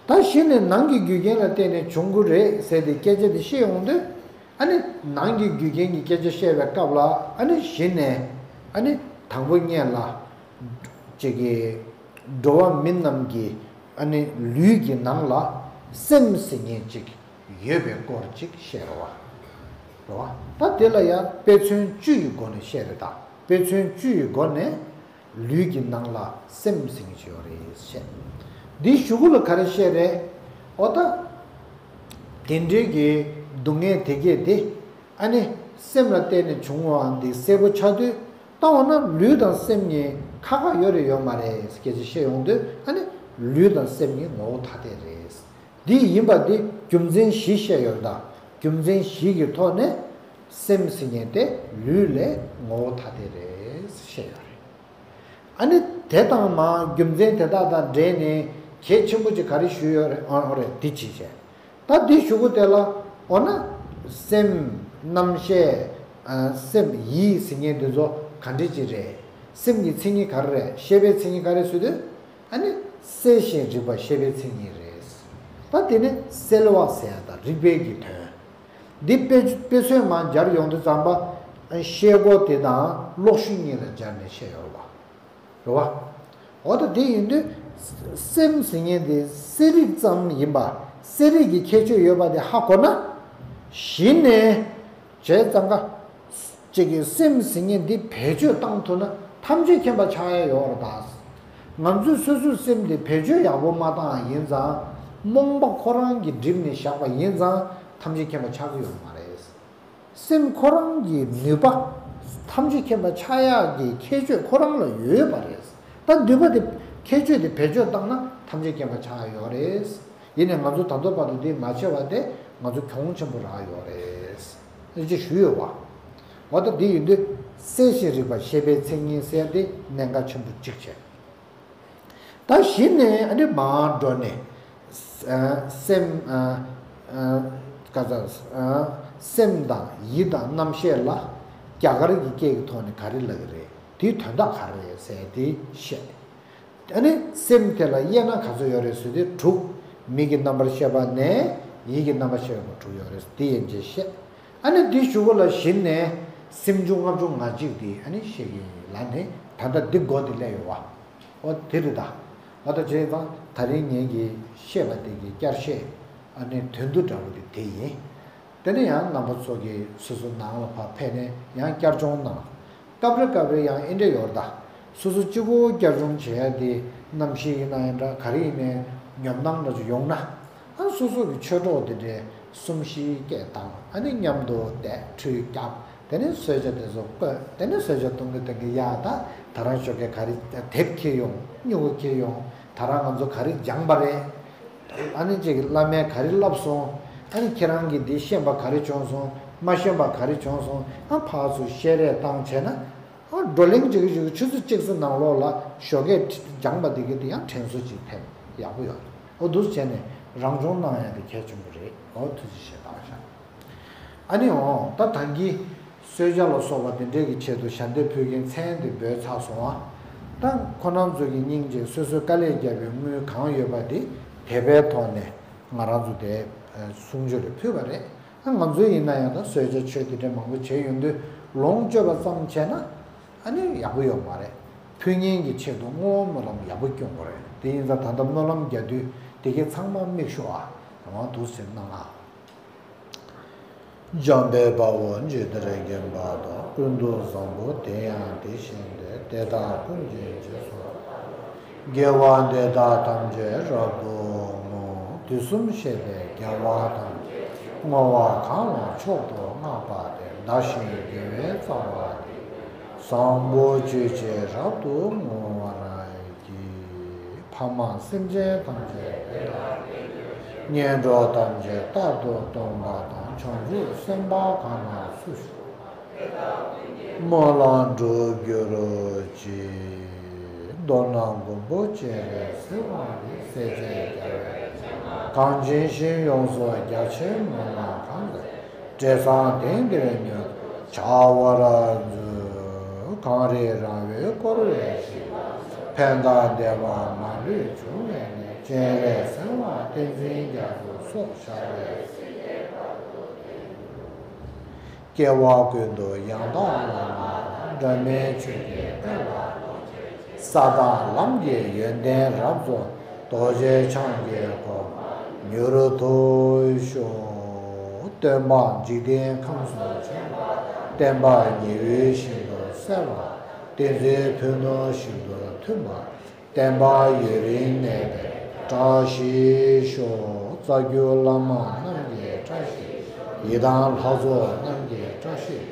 ད་གཞི་ནས་ནང་གི་རྒྱུ་རྐྱེན་ལ་བརྟེན་ནས་བྱུང་གི་རེད་ཟེར་ཏེ་སྐད་ཆ་དེ་བཤད་ཡོང་དུས། ཨ་ནི་ནང་གི་རྒྱུ་རྐྱེན་གྱི་སྐད་ཆ་བཤད་པའི་སྐབས་ལ། ཨ་ནི་གཞི་ནས་ཨ་ནི་དང་པོ་ཉིད་ལ་ཅིག་གི་འགྲོ་བ་མི་རྣམས་ཀྱི་ཨ་ནི་ལུས་ཀྱི་ནང་ལ་སེམས་ཟེར་མཁན་ཅིག་ཡོད་པའི་སྐོར་ཅིག་བཤད་རོ་བ། རོ་བ། ད་དེ་ལ་ཡང་དཔེ་མཚོན་བཅུ་ཡི་སྒོ་ནས་བཤད་རེད། ད་དཔེ་མཚོན་བཅུ་ཡི་སྒོ་ནས་ལུས་ཀྱི་ནང་ལ་སེམས་ཟེར་མཁན་ཅིག་ཡོད་རེད་བཤད། འདིའི་གཞུག་གུ་ལ་ག་རེ་བཤད་རེད། འོ་ད། དེ་འདྲའི་གི་སྡུག་བསྔལ་དེ་གས་དེ། ཨ་ནི་སེམས་ལ་བརྟེན་ནས་བྱུང་བའང་འདི་གསལ་པོ་ཆགས་དུས། ད་འོ་ན་ལུས་དང་སེམས་གཉིས་ཁ་ཁ་ཡོད་རེད་ཡོད་མ་རེད་སྐད་ཆ་བཤད་ཡོང་དུས། ཨ་ནི་ལུས་དང་སེམས་གཉིས་ངོ་བོ་ཐ་དད་རེད། འདི་ཡིན་པ་འདི་རྒྱུ་མཚན་བཞི་བཤད་ཡོད་ད། རྒྱུ་མཚན་བཞི་གི་ཐོག་ནས་སེམས་ཟེར་མཁན་དེ་ལུས་ལས་ངོ་བོ་ཐ་དད་རེད་བཤད་ཡོད་རེད། ཨ་ནི་དེ་དང་མ་རྒྱུ་མཚན་དེ་དག་དང་འབྲེལ་ནས་གལ་ཆེན་པོ་ཅིག་ག་རེ་ཞུས་ཡོད་རེད། ཨ་རེད། འདི་ཅིག་བྱས། ད་འདི་གཞུག་གུ་དེ་ལ་འོ་ན་སེམས། རྣམ་ཤེས། ཨ། སེམས། ཡིད་ཟེར་མཁན་འདི་ཚོ་ག་འདྲ་ཅིག་རེད། སེམས་ཀྱི་མཚན་ཉིད་ག་རེ་རེད། ཤེས་པའི་མཚན་ཉིད་ག་རེ་ཟེར་དུས། ཨ་ནི་གསལ་ཞིང་རིག་པ་ཤེས་པའི་མཚན་ཉིད་རེད། ད་དེ་ནི་གསལ་བ་ཟེར་ཡ་དང་རིག་པའི་གི་དོན། འདི་དཔེ་དཔེ་མཚོན་མར་སྦྱར་ཡོང་དུས་ཙམ་པ། ཤེལ་སྒོ་དེ་དང་གློག་ཞུན་གཉིས་ལ་སྦྱར་ནས་བཤད་ཡོད་རེད་བ། རེད་བ། འོ་ད་དེ་ཡིན་དུས་སེམས་ཟེར་མཁན་དེ་གསལ་རིག་ཙམ་ཡིན་པ། གསལ་རིག་གི་ཁྱད་ཆོས་ཡོད་པ་དེ་ཧ་གོ་ན། གཞི་ནས་བྱས་ཙང་ཀ་ཅིག་གི་སེམས་ཟེར་མཁན་འདི་བེད་སྤྱོད་བཏང་ཐུབ་ན་ཐམས་ཅད་མཁྱེན་པ་ཆགས་ཡ་ཡོད་རེད་ད། ང་ཚོས་སོ་སོའི་སེམས་དེ་བེད་སྤྱོད་ཡག་པོ་མ་བཏང་ཡིན་ཙང་། རྨོངས་པ་ཁོ་རང་གིས་བསྒྲིབས་ནས་བཞག་པ་ཡིན་ཙང་ཐམས་ཅད་མཁྱེན་པ་ཆགས་ཀྱི་ཡོད་མ་རེད། སེམས་ཁོ་རང་གི་ནུས་པ། ཐམས་ཅད་མཁྱེན་པ་ཆགས་ཡག་གི་ཁྱད་ཆོས་ཁོ་རང་ལ་ཡོད་པ་རེད། ད་ནུས་པ་དེ། ཁྱད་ཆོས་དེ་བེད་སྤྱོད་བཏང་ན་ཐམས་ཅད་མཁྱེན་པ་ཆགས་ཡག་ཡོད་རེད། ཡིན་ནའི་ང་ཚོ་ད་ལྟ་བར་དུ་དེ་མ་བྱས་པ་དེ་ང་ཚོ་གྱོང་ཆེན་པོ་རག་ཡོད་རེད། ཅེས་ཞུས་ཡོད་བ། འོ་ད་དེ་ཡིན་དུས་གསལ་ཞིང་རིག་པ་ཤེས་པའི་མཚན་ཉིད་ཟེར་དེ་གནད་འགག་ཆེན་པོ་གཅིག་བྱས། ད་གཞི་ནས་ཨ་ནི་མར་འགྲོ་ནས། ཨ། སེམས། ཨ། ཨ། ག་ས། ཨ། སེམས་དང་ཡིད་དང་རྣམ་ཤེས་ལ་རྒྱ་གར་གྱི་སྐད་ཀྱི་ཐོག་ནས་ག་རེ་ལབ་ཀྱི་རེད། དེའི་དོན་དག་ག་རེ་རེད་ཟེར་དེ་བཤད། ཨ་ནི་སེམས་དེ་ལ་དབྱེ་ན་ག་ཚོད་ཡོད་རེད་ཟེར་དུས་དྲུག་མིག་གི་རྣམ་པར་ཤེས་པ་ནས་ཡིད་ཀྱི་རྣམ་པར་ཤེས་པ་དྲུག་ཡོད་རེད། དེ་ཡན་ཆད་བཤད། ཨ་ནི་དེའི་གཞུག་གུ་ལ་གཞི་ནས་སེམས་བྱུང་ལྔ་བཅུ་ང་གཅིག་དེ་ཨ་ནི་བཤད་ཀྱི་ཡིན་ལབ་ནས་ད་ལྟ་འདི་འགོ་དེ་སླེབས་ཡོད་བ། འོ་དེ་རེད་ད། འོ་ད་བྱས་ཙང་ད་རིང་ངེད་ཀྱིས་བཤད་པ་དེ་གི་བསྐྱར་བཤད། ཨ་ནི་དོན་བསྡུ་འདྲ་བོ་དེ་དེ་ཡིན། དེ་ནས་ཡང་རྣམ་པ་ཚོ་གིས་སོ་སོ་ནང་ལ་ཕར་ཕེབས་ནས་ཡང་བསྐྱར་སྦྱོང་གནང་། སྐབས་རེ་སྐབས་རེ་ཡང་ཨེ་འདྲ་ཡོད་རེད་ད། སོ་སོ་གཅིག་པོ་བསྐྱར་སྦྱོང་བྱེད་ཡ་དེ་རྣམ་ཤེས་ཡིན་ན་ཡང་འདྲ། ག་རེ་ཡིན་ནའི་ཉོབ་སྣང་འདྲ་ཅིག་ཡོང་ན། ཨ་སོ་སོ་གི་ཆོས་གྲོགས་དེ་འདྲའི་གསུམ་བཞི་སྐད་བཏང་། ཨ་ནི་མཉམ་དུ་བསྡད་ཁྲུས་བརྒྱབ། དེ་ནས་གསོལ་ཇ་དེ་ཚོ་བསྐོལ། དེ་ནས་གསོལ་ཇ་བཏུང་གི་བཏུང་གི་ཡ་ད་ད་རང་ཞོགས་ཀས་ག་རེ་དེབ་འཁྱེར་ཡོང་། སྨྱུ་གུ་འཁྱེར་ཡོང་། ད་རང་ང་ཚོ་ག་རེ་སྦྱངས་པ་རེད། ཨ་ནི་ཅིག་བླ་མས་ག་རེ་བསླབས་སོང་། ཨ་ནི་ཁྱེད་རང་གིས་འདི་ཤེས་པ་ག་རེ་བྱུང་སོང་། མ་ཤེས་པ་ག་རེ་བྱུང་སོང་། ཨ་ཕར་ཚུར་བཤད་རེས་བཏང་བྱས་ན། ཨ་བགྲོ་གླེང་བྱེད་ཀྱི་བྱེད་ཀྱི་ཆུ་ཚོད་གཅིག་ཙམ་ནང་ལོགས་ལ་ཞོགས་ཀས་སྦྱངས་པ་དེ་གི་དེ་ཡང་དྲན་གསོ་ཅིག་ཐེབས་ཡག་པོ་ཡོད་རེད། འོ་འདུག་བྱས་ནས་རང་སྦྱོང་གནང་ཡ་དེ་གལ་ཆེན་པོ་རེད། འོ་ཐུགས་རྗེ་ཆེ་ད་ཤག་ཨ་ནི་འོ་ད་ད་གིན་གསོལ་ཇ་ལ་སོགས་པ་དེ་འདྲས་ཀྱི་ཆེད་དུ་ཞལ་འདེབས་ཕུལ་མཁན་མཚན་དེ་འབོད་ཚར་སོང་ཨ། ད་ཁོ་རང་ཚོ་གི་སྙིང་རྗེ་སོ་སོའི་དཀའ་ལས་བརྒྱབ་པའི་དངུལ་གང་ཡོད་པ་དེ་དད་པའི་ཐོག་ནས་ང་རང་ཚོ་དེ་གསུང་ཆོས་རེ་ཕུལ་བ་རེད། ང་ཚོ་ཡིན་ན་ཡང་ད་གསོལ་ཇ་མཆོད་དེ་འདྲ་མང་པོ་བྱས་ཡོང་དུས་ལོངས་སྤྱོད་པ་ཙམ་བྱས་ན་ཨ་ནི་ཡག་པོ་ཡོད་མ་རེད། ཕུལ་མཁན་གྱི་ཆེད་དུ་བསྔོ་བ་སྨོན་ལམ་ཡག་པོ་སྐྱོན་དགོས་རེད། དེ་ཡིན་ཙང་ད་ལྟ་སྨོན་ལམ་རྒྱག་དུས་དེ་གའི་ཚང་མ་མིག་ཞུ་ཨ། རང་དབང་འདུག་ཟེར་གནང་ཨ། འཇམ་དཔལ་དཔའ་བོས་ཇི་ལྟར་མཁྱེན་པ་དང་། ཀུན་ཏུ་བཟང་པོ་དེ་ཡང་དེ་བཞིན་ཏེ། དེ་དག་ཀུན་གྱི་རྗེས་སུ་དགེ་བ་འདི་དག་ཐམས་ཅད་རབ་ཏུ་བསྔོ། དུས་གསུམ་གཤེགས་པའི་རྒྱལ་བ་དང་། བསྔོ་བ་གང་ལ་མཆོག་ཏུ་བསྔགས་པ་དེས། བདག་གཞན་དགེ་བའི་རྩ་བ་འདི། བཟང་པོ་སྤྱོད་ཕྱིར་རབ་ཏུ་བསྔོ་བར་བགྱི། ཕ་མ་སེམས་ཅན་ཐམས་ཅད་དེ་ལ་བརྟེན་ཏེ། ངན་འགྲོ་ཐམས་ཅད་རྟག་ཏུ་སྟོངས་པ་དང་། བྱང་ཆུབ་སེམས་དཔའ་གང་ལ་སུ་ཞིག་སྨོན་ལམ་འགྲུབ་གྱུར་ཅིག་མདོར་ན་མགོན་པོ་སྤྱན་རས་གཟིགས་དབང་གིས། སྲས་བཅས་རྒྱལ་བའི་གངས་ཅན་ཞིང་ཡོངས་སུ། རྒྱ་ཆེའི་སྨོན་ལམ་གང་མཛད། འབྲས་བཟང་དེང་འདིར་མྱུར་དུ་བྱ་བར་མཛོད། གངས་རི་ར་བས་བསྐོར་བའི་ཞིང་། ཕན་དང་བདེ་བ་མ་ལུས་འབྱུང་བའི་གནས། སྤྱན་རས་གཟིགས་དབང་བསྟན་འཛིན་རྒྱ་མཚོའི་སོགས། ཤར་བའི་སྐྱེ་བ་ཀུན་ཏུ་ཡང་དག་བླ་མ་དང་། སྒྲོལ་མའི་ཆོས་ཀྱི་དཔལ་ལ་རྟོག་ཅིང་། ས་དང་ལམ་གྱི་ཡོན་ཏན་རབ་རྫོགས། རྡོ་རྗེ་འཆང་གི་གོ་འཕང་མྱུར་ཐོབ་ཤོག་སྟོན་པ་འཇིག་རྟེན་ཁམས་སུ་བྱོན་པ། བསྟན་པ་ཉི་འོད་བཞིན་དུ་གསལ་བ། བསྟན་འཛིན་ཕུ་ནུ་བཞིན་དུ་མཐུན་པ། བསྟན་པ་ཡུན་རིང་གནས་པའི་བཀྲ་ཤིས་ཤོག་རྩ་བརྒྱུད་བླ་མ་རྣམས་ཀྱི་བཀྲ་ཤིས། ཡི་དམ་ལྷ་ཚོགས་རྣམས་ཀྱི་བཀྲ་ཤིས།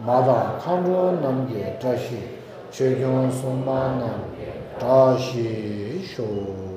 མ་དང་མཁའ་འགྲོ་རྣམས་ཀྱི་བཀྲ་ཤིས། ཆོས་སྐྱོང་སྲུང་མ་རྣམས་ཀྱི་བཀྲ་ཤིས་ཤོག